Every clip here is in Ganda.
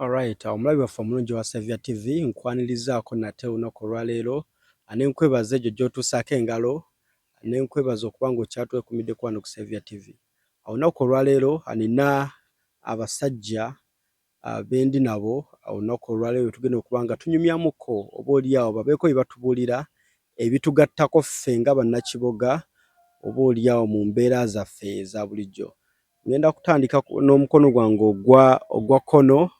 Alright, omulabi waffe omulungi wa Saviour TV, nkwanirizaako nate olunaku olwaleero ne nkwebaza egyo gy'otuusaako engalo, ne nkwebaza okuba nga okyatwekuumiddeko wano ku Saviour TV. Olunaku olwaleero nina abasajja bendi nabo. Olunaku olwaleero tugenda okuba nga tunyumyamuko, oba oli awo babeeko bye batubuulira ebitugattako ffe nga bannakiboga, oba oli awo mu mbeera zaffe eza bulijjo. Ngenda kutandika n'omukono gwange ogwa kkono,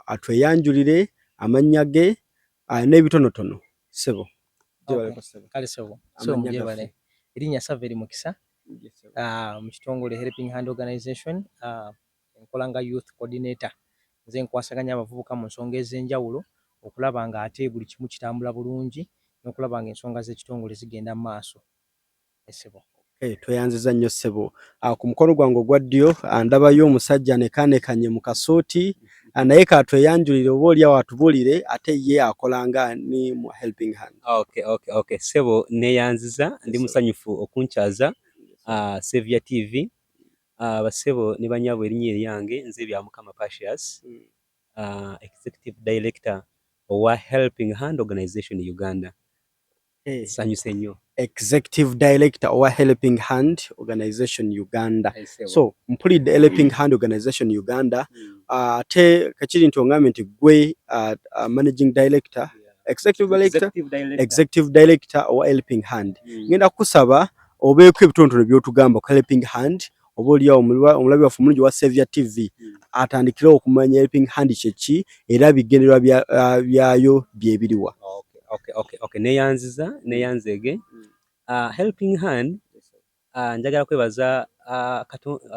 atweyanjulire amannya ge n'ebitonotono. Ssebo. Kale ssebo, mwebale. Erinnya Saveri Mukisa, mu kitongole Helping Hand Organization nkola nga youth coordinator. Nze nkwasaganya abavubuka mu nsonga ez'enjawulo okulaba nga ate buli kimu kitambula bulungi n'okulaba nga ensonga z'ekitongole zigenda mu maaso. Ssebo. Tweyanziza nnyo, ssebo. Ku mukono gwange ogwa ddyo ndabayo omusajja anekaanekanye mu kasuuti, naye katweyanjulire, oba oli awo atubuulire ate ye akola nga ni mu Helping Hand. Okay. Ssebo, neeyanziza, ndi musanyufu okunkyaza Saviour TV. Bassebo ne bannyabo, erinnya eryange nze Byamukama Pacius, Executive Director owa Helping Hand Organization Uganda. Nsanyuse nnyo. Executive Director owa Helping Hand Organization Uganda. So mpulidde Helping Hand Organization Uganda, ate kakiri nti ongambye nti gwe Managing Director, Executive Director, Executive Director owa Helping Hand. Ngenda kukusaba obeeko ebitonotono by'otugamba ku Helping Hand, oba oli awo omulabi waffe omulungi wa Saviour TV atandikirewo okumanya Helping Hand kyeki era bigendererwa byayo bye biriwa. Okay. Neeyanziza, neeyanzeege. Helping Hand, njagala kwebaza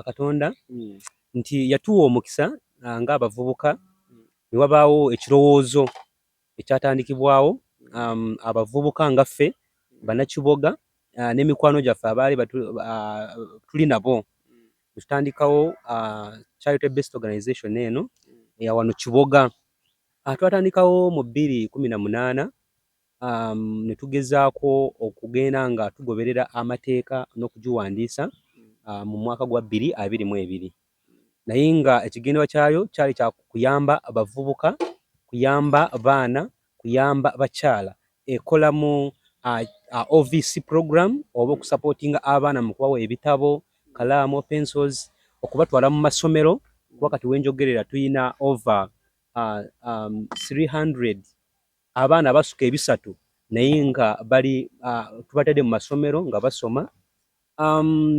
Katonda nti yatuwa omukisa ng'abavubuka ne wabaawo ekirowoozo ekyatandikibwawo abavubuka nga ffe bannakiboga n'emikwano gyaffe abaali tuli nabo, ne tutandikawo charity based organization eno eya wano Kiboga. Twatandikawo mu 2018, ne tugezaako okugenda nga tugoberera amateeka n'okugiwandiisa mu mwaka gwa 2022, naye nga ekigendererwa kyayo kyali kya kuyamba bavubuka, kuyamba baana, kuyamba bakyala. Ekola mu OVC program oba okusupportinga abaana mu kubawa ebitabo, kalaamu, pencils, okubatwala mu masomero, kuba kati we njogerera tuyina over 300 abaana abasuka 300, naye nga bali tubatadde mu masomero nga basoma.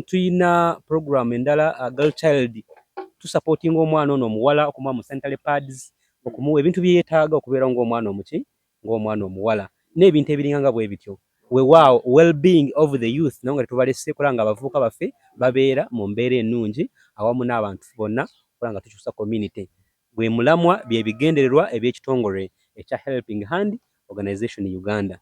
Tuyina program endala, girl child, tusupportinga omwana ono omuwala okumuwa mu sanitary pads, okumuwa ebintu bye yeetaaga okubeerawo ng'omwana omuki, ng'omwana omuwala, n'ebintu ebiringa nga bwe bityo. Weewaawo well-being of the youth, naye nga tetubalese, kulaba nga abavubuka baffe babeera mu mbeera ennungi awamu n'abantu bonna, okulaba nga tukyusa community. Gwe mulamwa, bye bigendererwa eby'ekitongole ekya Helping Hand Organization Uganda.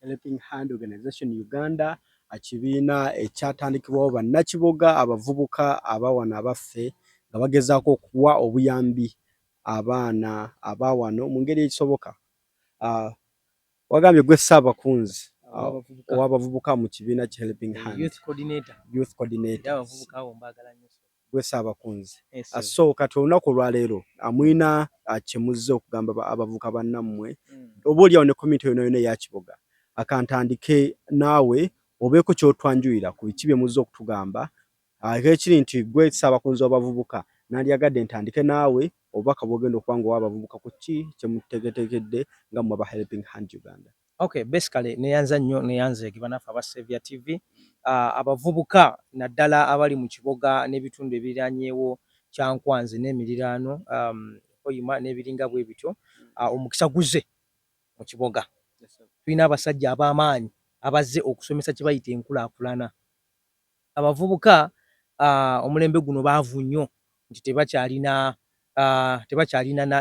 Helping Hand Organization Uganda, kibiina ekyatandikibwawo bannakiboga, abavubuka abawano abaffe, nga bagezaako okuwa obuyambi abaana abawano mu ngeri ekisoboka. Wagambye gwe Ssaabakunzi ow'abavubuka mu kibiina ki Helping Hand. Youth coordinator. Youth coordinator. Abavubuka abo mbaagala nnyo. Gwe Ssaabakunzi. So kati olunaku olwaleero mulina kye muzze okugamba abavubuka bannammwe, oba oli awo ne community yonna yonna eya Kiboga. Akantandike naawe, obeeko ky'otwanjulira ku biki bye muzze okutugamba. Ekiri nti gwe Ssaabakunzi w'abavubuka, nandyagadde ntandike naawe obubaka bw'ogenda okuba nga owa abavubuka ku ki kye mutegeteekedde nga mmwe aba Helping Hand Uganda. Okay, basically neyanza nnyo, neyanzeege bannaffe aba Saviour TV. Abavubuka naddala abali mu Kiboga n'ebitundu ebiriranyeewo, Kyankwanzi n'emiriraano, Hoima n'ebiringa bwe bityo, omukisa guze mu Kiboga. Tulina abasajja ab'amaanyi abazze okusomesa kye bayita enkulaakulana. Abavubuka omulembe guno baavu nnyo nti tebakyalina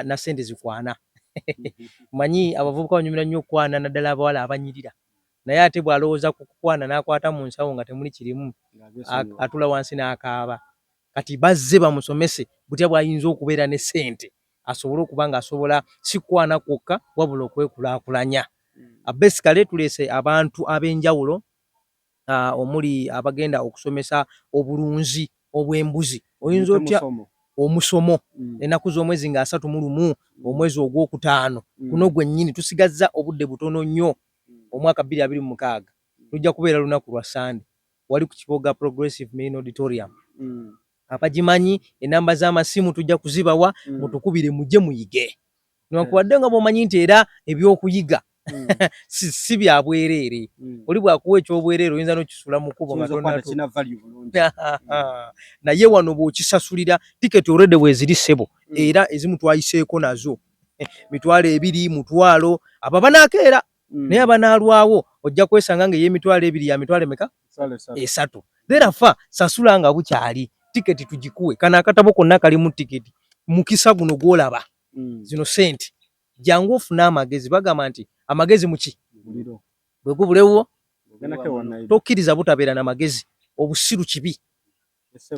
na ssente zikwana. Manyi abavubuka banyumira nnyo okukwana, naddala abawala abanyirira, naye ate bw'alowooza ku kukwana n'akwata mu nsawo nga temuli kirimu, atula wansi n'akaaba. Kati bazze bamusomese butya bw'ayinza okubeera ne ssente asobole okuba ng'asobola si kukwana kwokka wabula okwekulaakulanya. Basically tuleese abantu ab'enjawulo, omuli abagenda okusomesa obulunzi obw'embuzi. Oyinza otya? omusomo ennaku z'omwezi nga 31 omwezi ogwokutaano guno gwennyini. Tusigazza obudde butono nnyo. Omwaka 2026 lujja kubeera lunaku lwa Sande wali ku Kiboga Progressive Main Auditorium. Abagimanyi, enamba z'amasimu tujja kuzibawa, mutukubire mujje muyige, newankubadde nga bw'omanyi nti era ebyokuyiga si bya bwereere. Oli bw'akuwa ekyobwereere oyinza n'okisuula mu kkubo nga tonnatu. Naye wano bw'okisasulira, tiketi already weeziri, ssebo, era ezimu twayiseeko nazo 20,000, 100,000. Abo abanaakeera, naye abanaalwawo ojja kwesanga nga ey'emitwalo 2 ya mitwalo emeka? 3. Therefore sasula nga bukyali, tiketi tugikuwe. Kano akatabo konna kalimu tiketi. Mukisa guno gw'olaba, zino sente, jangu ofune amagezi. Bagamba nti amagezi muki bwe gubulewo, tokkiriza butabeera na magezi. Obusiru kibi,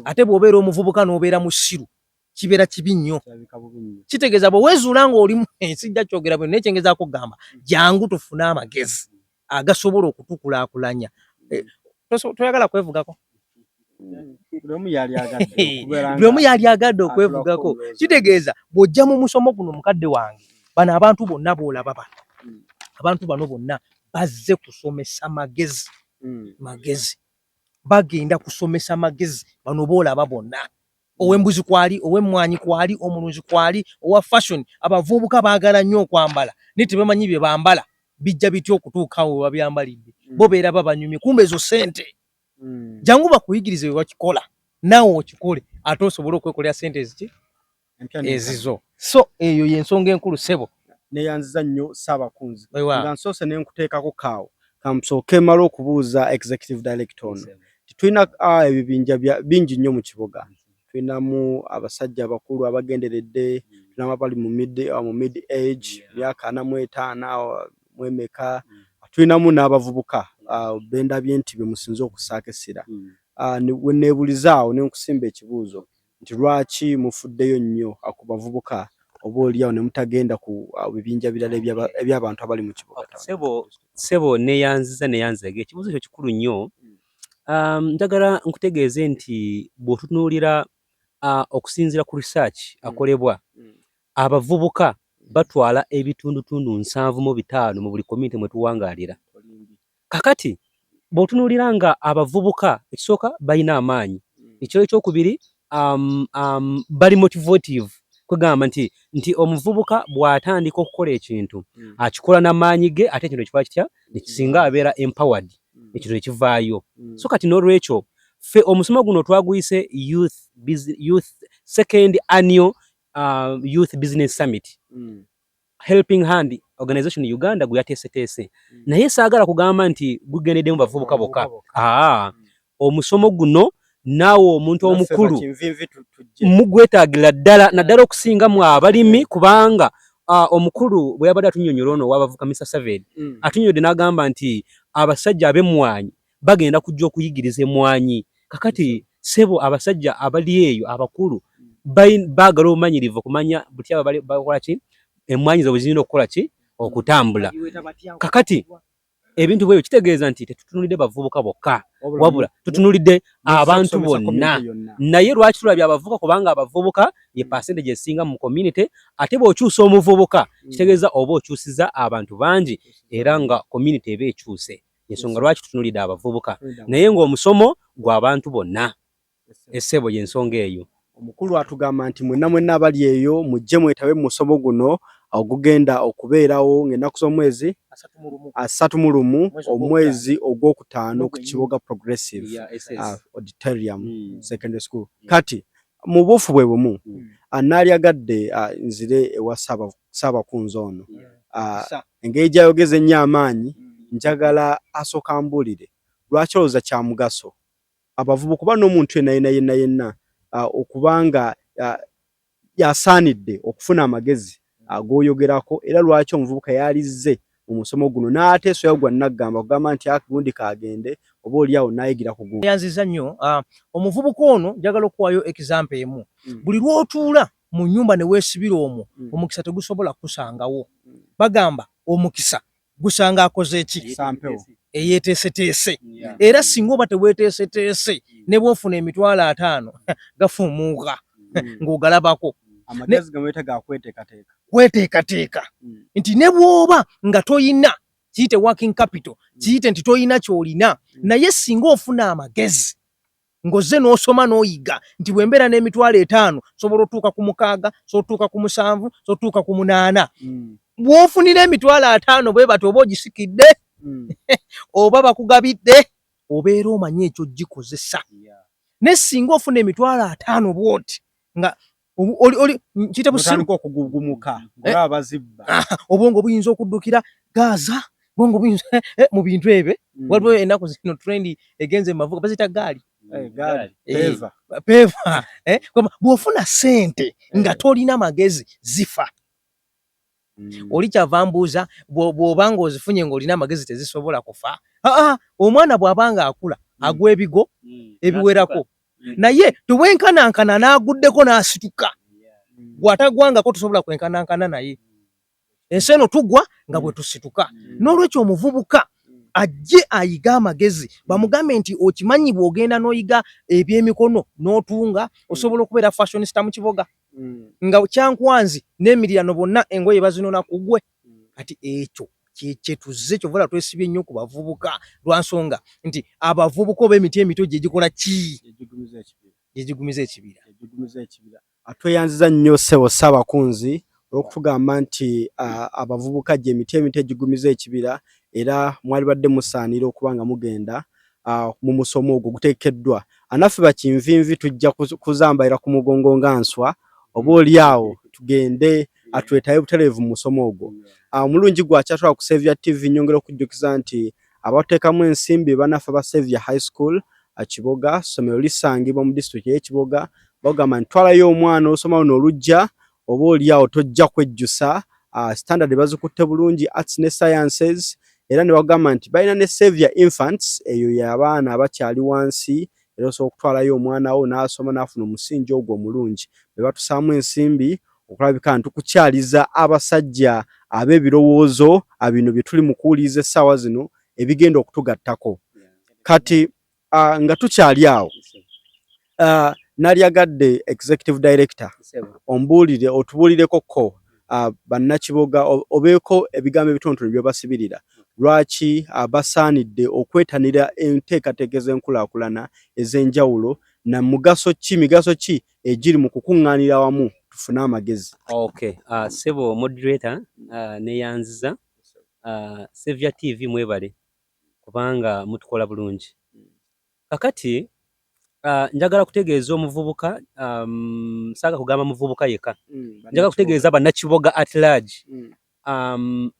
ate bw'obeera omuvubuka n'obeera musiru kibeera kibi nnyo. Kitegeeza bwe weezuula ng'olimu, sijja kyogera bwe, naye kyengezaako okugamba, jangu tufune amagezi agasobola okutukulaakulanya. Toyagala kwevugako? Buli omu yali agadde okwevugako. Kitegeeza bw'ojja mu musomo guno, mukadde wange, bano abantu bonna b'olaba bano, abantu bano bonna bazze kusomesa magezi. Magezi, bagenda kusomesa magezi. Bano b'olaba bonna, ow'embuzi kwali, ow'emmwanyi kwali, omulunzi kwali, owa fashion. Abavubuka baagala nnyo okwambala naye tebamanyi bye bambala bijja bitya okutuukawo we babyambalidde. Bo beera babanyumye, kumbe ezo ssente. Jangu bakuyigirize bwe bakikola, naawe okikole ate osobole okwekolera ssente eziki ezizo. So eyo y'ensonga enkulu, ssebo. Neyanziza nnyo, Ssaabakunzi. Nga nsoose ne nkuteekako kaawo, kansooke male okubuuza executive director ono. Tulina ebibinja bingi nnyo mu kibuga. Tulinamu abasajja abakulu abagenderedde, tulinamu abali mu mid age, myaka 45 mwemeka, tulinamu n'abavubuka bendabye nti be musinze okussaako essira. We neebuulizaawo ne nkusimba ekibuuzo nti lwaki mufuddeyo nnyo ku bavubuka, oba oliawo ne mutagenda ku bibinja birala eby'abantu abali mu kibuga? Ssebo, neeyanziza, neeyanzeege. Ekibuuzo ekyo kikulu nnyo. Njagala nkutegeeze nti bw'otunuulira okusinziira ku research akolebwa, abavubuka batwala ebitundutundu 75 mu buli community mwe tuwangaalira. Kakati bw'otunuulira nga abavubuka, ekisooka balina amaanyi, ekiro ekyokubiri bali motivative, kwegamba nti omuvubuka bw'atandika okukola ekintu akikola n'amaanyi ge, ate ekintu ekikola kitya nekisinga abeera empowered, ekintu nekivaayo. So kati n'olwekyo ffe omusomo guno twaguyise youth second annual youth business summit. Helping Hand Organization Uganda gwe yateeseteese, naye saagala kugamba nti gugendeddemu bavubuka bokka. Aa, omusomo guno naawe omuntu omukulu mugwetaagira ddala, naddala okusinga mu abalimi, kubanga omukulu bwe yabadde atunnyonnyola ono owabavuka, Mr Saved, atunnyonnyodde n'agamba nti abasajja ab'emmwanyi bagenda kujja okuyigiriza emmwanyi. Kakati ssebo, abasajja abali eyo abakulu baagala obumanyirivu okumanya butya bakola ki emmwanyi zaabwe zirina okukola ki okutambula. Kakati ebintu bwebyo kitegeeza nti tetutunulidde bavubuka bokka, wabula tutunulidde abantu bonna. Naye lwaki tulabye abavubuka? Kubanga abavubuka ye percentage esinga mu community, ate bw'okyusa omuvubuka kitegeeza oba okyusiza abantu bangi, era nga community eba ekyuse. Ensonga lwaki tutunulidde abavubuka, naye ng'omusomo gw'abantu bonna, essebo, y'ensonga eyo. Omukulu atugamba nti mwenna mwenna abali eyo mujje mwetabe mu musomo guno ogugenda okubeerawo ng'ennaku z'omwezi 31 omwezi ogwokutaano ku Kiboga Progressive Auditorium Secondary School. Kati mu buufu bwe bumu naalyagadde nzire ewa Ssaabakunzi ono. Engeri gy'ayogeza ennyo amaanyi, njagala asooka ambuulire lwaki olowooza kya mugaso abavubuka oba n'omuntu yenna yenna yenna yenna okuba nga yasaanidde okufuna amagezi ag'oyogerako, era lwaki omuvubuka yalizze mu musomo guno n'ateesoya gwa naggamba kugamba nti gundi kagende oba oli awo n'ayigira ku gundi. Yanziza nnyo. Omuvubuka ono, njagala okuwaayo example emu. Buli lw'otuula mu nnyumba ne weesibira omwo, omukisa tegusobola kukusangawo. Bagamba omukisa gusanga akoze eki? Eyeeteeseteese. Era singa oba teweeteeseteese, ne bw'ofuna 50,000 gafuumuuka. Ng'ogalabako. Amagezi gamweta ga kweteekateeka. Kweteekateeka nti ne bw'oba nga toyina, kiyite working capital, kiyite nti toyina ky'olina, naye singa ofuna amagezi ng'ozze n'osoma n'oyiga nti bwe mbeera n'emitwalo 5 sobola otuuka ku 6, sobola otuuka ku 7, sobola otuuka ku 8. Bw'ofunira 50,000 bwe bati, oba ogisikidde oba bakugabidde, obeera omanyi ekyo gikozesa. Ne singa ofuna 50,000 bw'oti nga oli nkiyite busiru. Otandika okugugumuka ng'olaba bazibba. Obwongo buyinza okuddukira Gaza, obwongo buyinza mu bintu ebyo. Waliwo ennaku zino trend egenze mu mavuga, baziyita gaali. Eh, gaali. Eh. Peva. Peva, eh, bw'ofuna ssente nga tolina magezi, zifa. Oli kyava mbuuza, bw'oba ng'ozifunye ng'olina amagezi, tezisobola kufa? Aa, omwana bw'aba ng'akula agwa ebigo ebiwerako, naye tewenkanankana n'aguddeko n'asituka. Bw'atagwangako tosobola kwenkanankana, naye ensi eno tugwa nga bwe tusituka. N'olwekyo omuvubuka ajje ayiga amagezi, bamugambe nti okimanyi bw'ogenda n'oyiga ebyemikono n'otunga, osobola okubeera fashionista mu kiboga nga Kyankwanzi n'emirirano bonna engoye bazinona ku ggwe. Kati ekyo kyetuze kyovola twesibye nnyo ku bavubuka, lwa nsonga nti abavubuka oba emiti emito gye gikola ki? Gyegigumiza ekibira. Gyegigumiza ekibira. Tweyanziza nnyo ssebo Ssaabakunzi olw'okutugamba nti abavubuka gye miti emito egigumiza ekibira, era mwalibadde musaanira okuba nga mugenda mu musomo ogwo guteekeddwa. Anaffe bakinvinvi tujja kuzambalira ku mugongo nga nswa, oba oli awo tugende atwetabe butereevu mu musomo ogwo. Omulungi gwakyatwala ku Saviour TV, nyongera okujjukiza nti abateekamu ensimbi bannaffe aba Saviour High School Kiboga, ssomero lisangibwa mu disitulikiti ey'e Kiboga. Bagamba nti twalayo omwana osoma luno olujja, oba oli awo tojja kwejjusa. Standard bazikutte bulungi, arts ne sciences, era ne bagamba nti balina ne Saviour Infants, eyo y'abaana abakyali wansi, era osobola okutwalayo omwana wo n'asoma n'afuna omusingi ogwo omulungi. Be batusaamu ensimbi okulabika nti tukukyaliza abasajja ab'ebirowoozo bino bye tuli mu kuwuliriza essaawa zino ebigenda okutugattako. Kati nga tukyali awo, nalyagadde executive director ombuulire, otubuulireko ko bannakiboga, obeeko ebigambo ebitonotono by'obasibirira lwaki basaanidde okwetanira enteekateeka ez'enkulaakulana ez'enjawulo, na mugaso ki, migaso ki egiri mu kukuŋŋaanira awamu tufune amagezi. Okay, ssebo moderator, neyanziza. Saviour TV mwebale kubanga mutukola bulungi. Kakati njagala kutegeeza omuvubuka, saaga kugamba muvubuka yekka, njagala kutegeeza bannakiboga at large,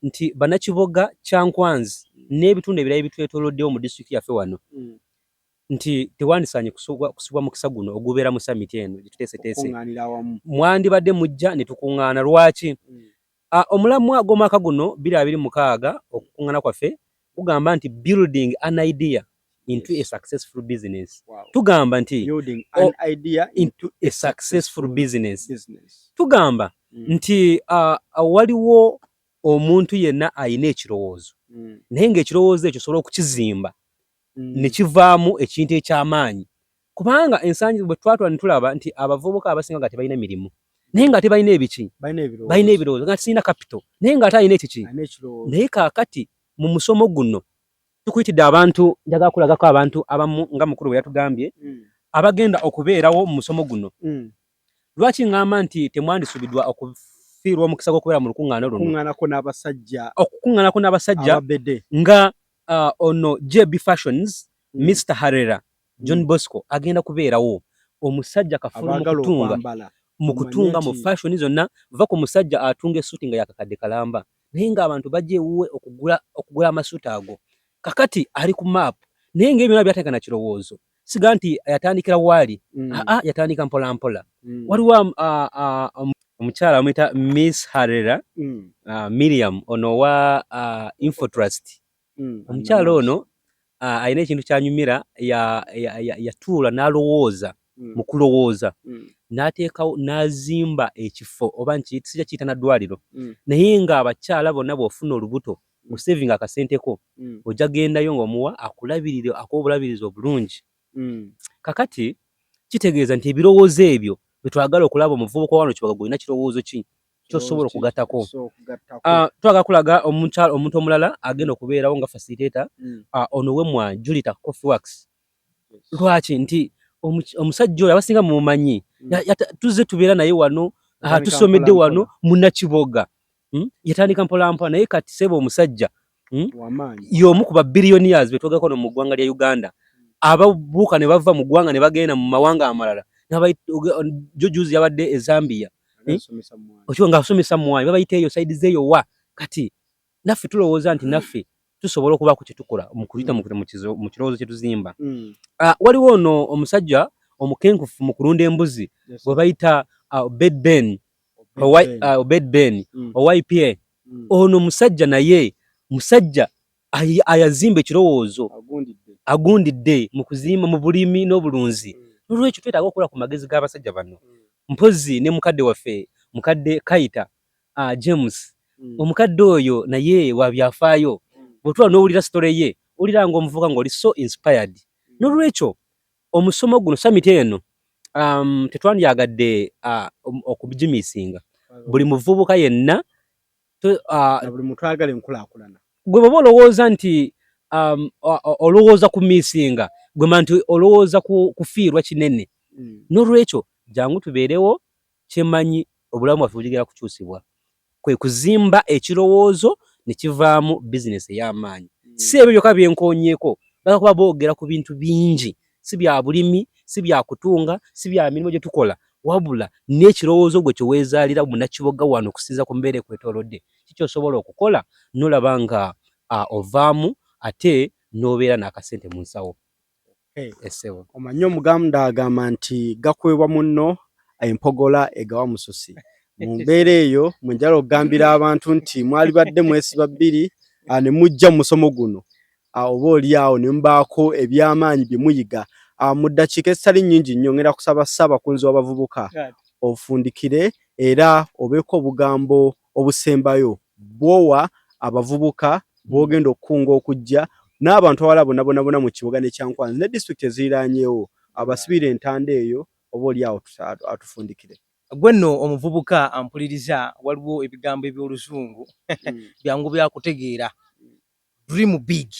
nti bannakiboga Kyankwanzi n'ebitundu ebirala ebitwetooloddewo mu disitulikiti yaffe wano, nti tewandisaanye kusubwa mukisa guno ogubeera mu summit eno gye tuteeseteese. Okuŋŋaanira awamu. Mwandibadde mujja ne tukuŋŋaana. Lwaki? Omulamwa gw'omwaka guno 2026, okukuŋŋaana kwaffe kugamba nti building an idea into a successful business. Tugamba nti building an idea into a successful business. Business. Tugamba nti waliwo omuntu yenna ayina ekirowoozo, naye ng'ekirowoozo ekyo osobola okukizimba ne kivaamu ekintu eky'amaanyi, kubanga ensangi bwe twatula ne tulaba nti abavubuka abasinga nga tebalina mirimu, naye nga tebalina ebiki? Balina ebirowoozo. Balina ebirowoozo, nga sirina capital, naye ng'ate alina ekiki? Alina ekirowoozo. Naye kaakati mu musomo guno tukuyitidde abantu, njagala kulagako abantu abamu nga mukulu bwe yatugambye abagenda okubeerawo mu musomo guno. Lwaki ŋŋamba nti temwandisubiddwa okufiirwa omukisa gw'okubeera mu lukuŋŋaana luno? Kuŋŋaanako n'abasajja. Okukuŋŋaanako n'abasajja ababede nga ono JB Fashions, Mr Harera John Bosco agenda kubeerawo, omusajja kafulu mu abaagala kutunga okwambala mu kutunga mu Omanye nti- fashion zonna. Va ku musajja atunga essuuti nga yakakadde kalamba, naye ng'abantu bajja ewuwe okugula amasuuti ago. Kakati ali ku map, naye ng'ebyo byonna byatandika na kirowoozo, siga nti yatandikira waali. Aa, yatandika mpola mpola. Waliwo omukyala bamuyita Miss Harera Miriam, ono wa Infotrust. Omukyala ono alina ekintu kyanyumira, yatuula n'alowooza, mu kulowooza n'ateekawo n'azimba ekifo, oba sijja kiyita na ddwaliro, naye ng'abakyala bonna bw'ofuna olubuto osavinga akasente ko, ojja gendayo ng'omuwa akulabirire, akuwa obulabirizi obulungi. Kakati kitegeeza nti ebirowoozo ebyo Bwetwagala okulaba omuvubuka wano Kiboga, gwolina kirowoozo ki kyosobola okugattako? Twagala kulaga omuntu omulala agenda okubeerawo nga facilitator, ono wemwa Julita Coffee Works. Lwaki nti omusajja oyo abasinga mumumanyi, tuzze tubeera naye wano, tusomedde wano Munnakiboga, Yatandika mpolampola, naye kati seba omusajja, Y'omu ku ba billionaires betwogerako no mu ggwanga lya Uganda, ababuuka ne bava mu ggwanga ne bagenda mu mawanga amalala. Jojuzi yabadde e Zambia okiwa nga asomesa mwanyi, babayita eyo side zeeyo wa. Kati naffe tulowooza nti naffe tusobola okubaako kye tukola mu kuyita mu kirowoozo kye tuzimba. Waliwo ono omusajja omukenkufu mu kulunda embuzi gwe bayita Obed Ben, Obed Ben owa IPA. Ono musajja naye musajja ayazimba ekirowoozo, agundidde mu kuzimba mu bulimi n'obulunzi. Nolwekyo twetaaga okukola ku magezi g'abasajja bano. Mpozi ne mukadde waffe, mukadde Kayita James. Omukadde oyo naye wa byafaayo. Bw'otuula n'owulira story ye, owulira ng'omuvubuka ng'oli so inspired. Nolwekyo omusomo guno, summit eno, tetwandyagadde okugimisinga. Buli muvubuka yenna, buli muntu ayagala enkulaakulana. Gwe bw'oba olowooza nti olowooza ku misinga, gwe ma nti olowooza kufiirwa kinene. Nolwekyo jangu tubeerewo, kyemanyi obulamu bwaffe bugigera kukyusibwa, kwe kuzimba ekirowoozo ne kivaamu bizinesi ey'amaanyi. Si ebyo byokka byenkoonyeeko, baga kuba boogera ku bintu bingi, si bya bulimi, si bya kutunga, si bya mirimu gye tukola, wabula n'ekirowoozo gwe kyeweezaalira Munnakiboga wano okusinziira ku mbeera ekwetoolodde, kikyosobola okukola n'olaba nga ovaamu ate n'obeera n'akasente mu nsawo. Essebo. Omanyi Omuganda agamba nti gakwebwa munno empogola egawa mususi. Mu mbeera eyo mwenjala okugambira abantu nti mwalibadde mwesiba bbiri ne mujja mu musomo guno, oba oli awo ne mubaako ebyamaanyi bye muyiga. Mu ddakiika ezitali nnyingi nnyo, ngenda kusaba Ssaabakunzi w'abavubuka ofundikire era obeeko obugambo obusembayo bw'owa abavubuka bw'ogenda okukunga okujja n'abantu abalala bonna bonna bonna mu Kiboga ne Kyankwanzi ne disitulikiti eziriraanyeewo, abasibire entanda eyo, oba oli awo atufundikire. Gwe nno omuvubuka ampuliriza, waliwo ebigambo eby'Oluzungu byangu byakutegeera: dream big,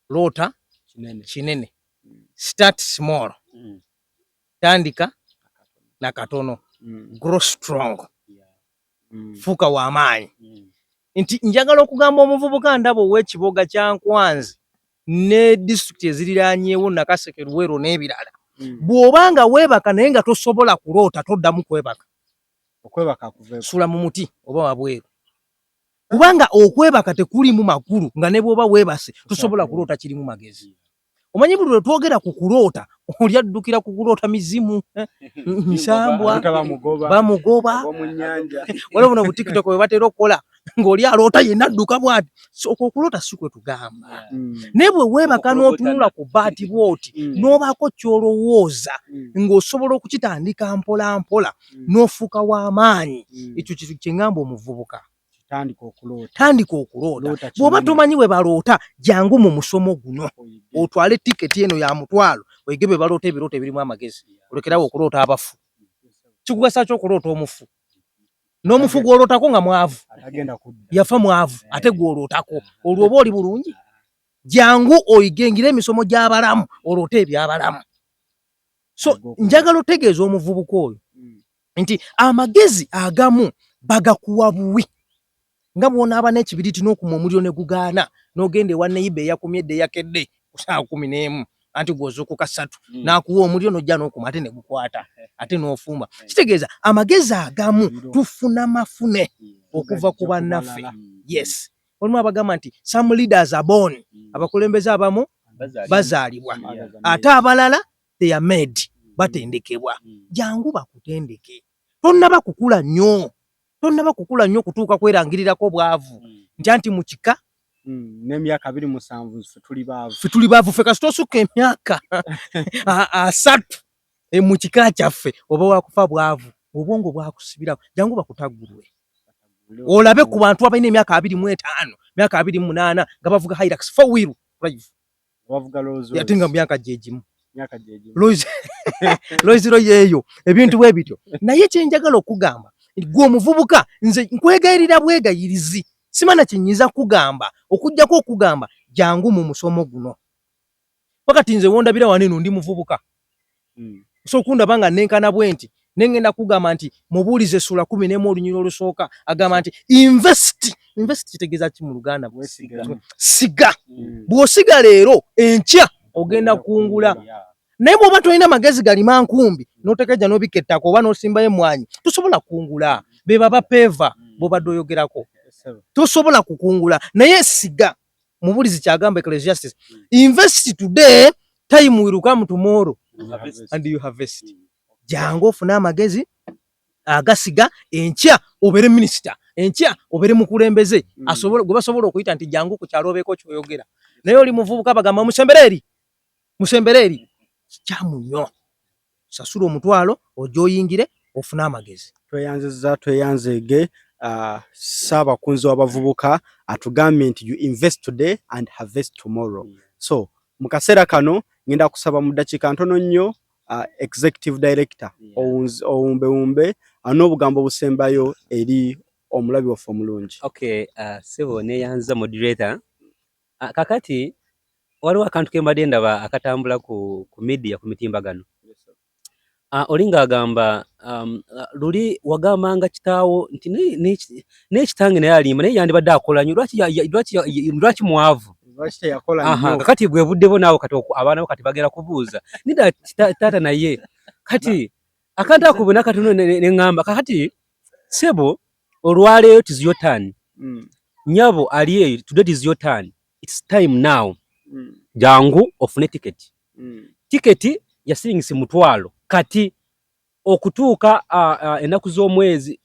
loota kinene, start small, tandika na katono, grow strong, fuuka w'amaanyi. Nti njagala okugamba omuvubuka ndaba ow'Ekiboga Kyankwanzi ne disitulikiti eziriranyeewo, Nakaseke, Luweero n'ebirala, bw'oba nga weebaka naye nga tosobola kuloota, toddamu kwebaka. Sula mu muti oba wabweru, kubanga okwebaka tekulimu makulu nga ne bw'oba weebase tosobola kuloota kirimu magezi. Omanyi buli lwe twogera ku kuloota, oli addukira ku kuloota mizimu, misambwa, bamugoba. Waliwo buno butikitoko bwe batera okukola ng'oli aloota yenna adduka bw'ati. Okwo okuloota si kwe tugamba, naye bwe weebaka n'otunula ku baati bw'oti n'obaako ky'olowooza ng'osobola okukitandika mpola mpola n'ofuuka w'amaanyi. Ekyo kintu kye ŋŋamba omuvubuka: tandika okuloota. Bw'oba tomanyi bwe baloota, jangu mu musomo guno otwale tiketi eno ya 1000, oyige bwe baloota ebirooto ebirimu amagezi, olekerawo okuloota abafu. Kikugasa ki okuloota omufu? N'omufu gw'olootako nga mwavu, yafa mwavu, ate gw'olootako olwo oba oli bulungi? Jangu oyige emisomo gy'abalamu, oloote ebyabalamu. So njagala otegeeza omuvubuka oyo nti amagezi agamu bagakuwa buwi, nga bw'onaaba n'ekibiriiti n'okuma omuliro ne gugaana, n'ogenda ewa neyiba eyakumye edda, eyakedde ku ssaawa 11, anti gw'ozuukuka 3, n'akuwa omuliro n'ojja n'okuma ate ne gukwata ate n'ofumba. Kitegeeza amagezi agamu tufuna mafune okuva ku bannaffe. Yes, walimu abagamba nti some leaders are born, abakulembeze abamu bazaalibwa, ate abalala they are made, batendekebwa. Jangu bakutendeke, tonnaba kukula nnyo, tonnaba kukula nnyo kutuuka kwerangirirako bwavu nti anti mu kika N'emyaka 27 ffe tuli baavu. Ffe tuli baavu. Ffe kasita osukka emyaka 30 mu kika kyaffe oba wakufa bwavu, obwongo bwakusibirawo. Jangu bakutaggulwe, olabe ku bantu abalina emyaka 25, myaka 28 nga bavuga Hilux four wheel drive, ate nga mu myaka gye gimu. Rolls Royce eyo, ebintu bwe bityo. Naye kyenjagala okugamba gwe omuvubuka, nze nkwegayirira bwegayirizi, simana kyenyinza kugamba okujjako okugamba jangu mu musomo guno. Wakati nze wondabira wano eno ndi muvubuka, osobola okundaba nga nenkana bwe nti, nengenda kugamba nti mubuulize essula 11 olunyiriri olusooka agamba nti invest. Invest kitegeeza ki mu Luganda? Siga. Bw'osiga leero, enkya ogenda kungula. Naye bw'oba tolina magezi galima nkumbi, n'otekeja n'obika ettaka oba n'osimbayo emmwanyi, tosobola kungula. Be baba peeva bw'obadde oyogerako, tosobola kukungula. Naye siga. Mubulizi kyagamba Ecclesiastes, invest today, time will come tomorrow and you harvest. Jangu ofune amagezi agasiga, enkya obeere minisita, enkya obeere mukulembeze asobola gwe basobola okuyita nti jangu ku kyalo obeeko kyoyogera. Naye oli muvubuka, bagamba musembere eri, musembere eri, kikyamu nnyo. Sasula 1000 ojja oyingire ofune amagezi. Tweyanziza, tweyanzeege. Ssaabakunzi w'abavubuka atugambye nti you invest today and harvest tomorrow. So mu kaseera kano ngenda kusaba mu ddakiika ntono nnyo, executive director, owumbewumbe n'obugambo obusembayo eri omulabi waffe omulungi. Okay, sebo, neyanza moderator. Kakati waliwo akantu ke mbadde ndaba akatambula ku media, ku mitimbagano. Oli ng'agamba luli wagambanga kitaawo nti naye kitange naye alimba, naye yandibadde akola nnyo, lwaki mwavu? Lwaki teyakola nnyo? Kakati bwe budde bo naawe kati abaana bo kati bagenda kubuuza nida taata. Naye kati akantu ako bwe nakatono ne ŋŋamba, kakati sebo, olwaleero it is your turn. Nyabo ali eyo, today is your turn, it's time now. Jangu ofune tiketi. Tiketi ya siringisi 1000 kati okutuuka ennaku z'omwezi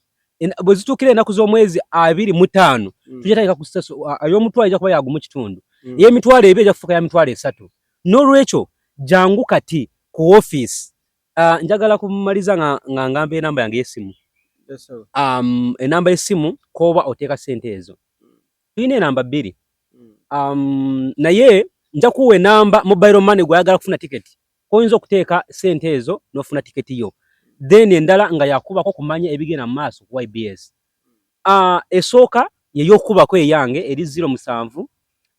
bwe zituukira ennaku z'omwezi 25, tujja tandika ku ey'omutwalo ejja kuba yagumu kitundu, ey'emitwalo 2 ejja kufuuka ya 30,000. N'olwekyo jangu kati ku ofiisi. Njagala kumaliza nga ngamba enamba yange y'essimu. Yes, sir. Enamba y'essimu k'oba oteeka ssente ezo, tulina enamba bbiri. Naye nja kuwa enamba mobile money gw'oyagala kufuna tiketi koyinza okuteeka ssente ezo n'ofuna tiketi yo, then endala nga yakubako kumanya ebigenda mu maaso ku YBS. Esooka yey'okubako eyange eri 0782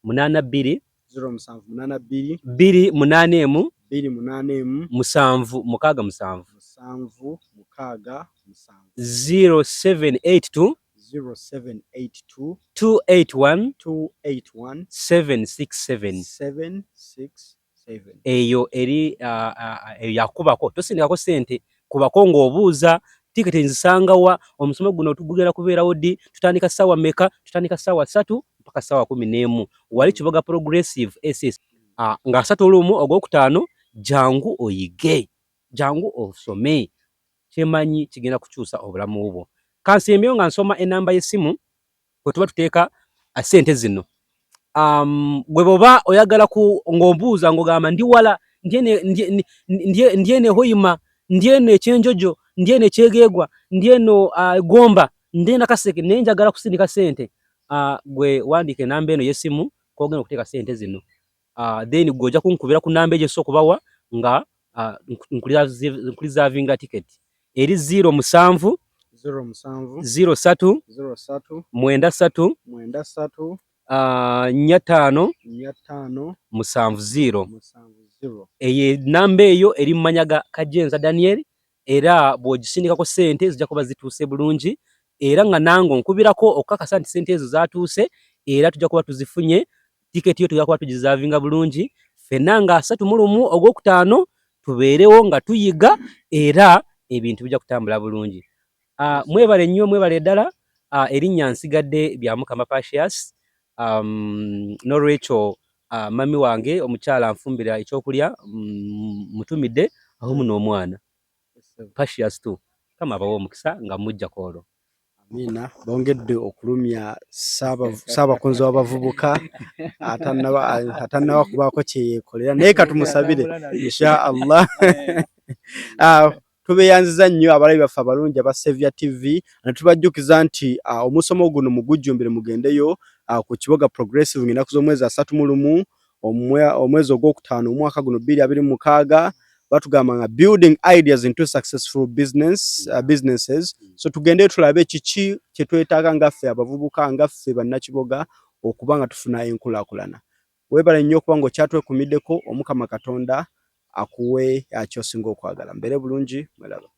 0782 281 281 767. 767. 0782 0782 281 281 767. 767. Eyo eri eyo yakubako, tosindikako ssente, kubako ng'obuuza tiketi nzisanga wa, omusomo guno tugenda kubeerawo ddi, tutandika ssaawa mmeka? Tutandika ssaawa 3 mpaka ssaawa 11 wali Kiboga Progressive SS, nga 31 ogwokutaano. Jangu oyige, jangu osome, kyemanyi kigenda kukyusa obulamu bwo. Kansembyeyo nga nsoma enamba y'essimu kwe tuba tuteeka ssente zino. Gwe bw'oba oyagala ku ng'ombuuza ng'ogamba ndi wala, ndi eno Hoima, ndi eno Ekyenjojo, ndi eno Ekyegeegwa, ndi eno Gomba, ndi eno Nakaseke, naye njagala kusindika ssente, gwe wandiika enamba eno y'essimu kw'ogenda okuteeka ssente zino. Then gwe ojja kunkubira ku namba egyo esobola okubawa nga nkureservinga ticket eri 07 07 03 03 93 93 45 45 70. 70. Eyo enamba eyo eri mu manya ga Kajenza Daniel, era bw'ogisindikako ssente zijja kuba zituuse bulungi, era nga nange onkubirako okukakasa nti ssente ezo zaatuuse, era tujja kuba tuzifunye. Tiketi yo tujja kuba tugireservinga bulungi ffenna nga 31 ogwokutaano tubeerewo nga tuyiga, era ebintu bijja kutambula bulungi. Mwebale nnyo, mwebale ddala. Erinnya nsigadde bya Mukama Pacius. N'olwekyo mami wange omukyala anfumbira ekyokulya, mutumidde awamu n'omwana Pacius tu. Mukama abawe omukisa nga mujja kwolwo. Amiina. Bongedde okulumya ssaabakunzi w'abavubuka atannaba kubaako kye yeekolera, naye katumusabire insha Allah. Tubeeyanziza nnyo abalabi baffe abalungi aba Saviour TV, ne tubajjukiza nti omusomo guno mugujjumbire, mugendeyo ku Kiboga Progressive ng'ennaku z'omwezi 31. Omwezi ogwokutaano omwaka guno 2026, batugamba nga building ideas into successful businesses. So tugende tulabe kiki kyetwetaaga nga ffe abavubuka, nga ffe bannakiboga, okuba nga tufuna enkulaakulana. Weebale nnyo okuba nga okyatwekumiddeko. Omukama Katonda akuwe kyosinga okwagala. Mbeere bulungi, mweraba.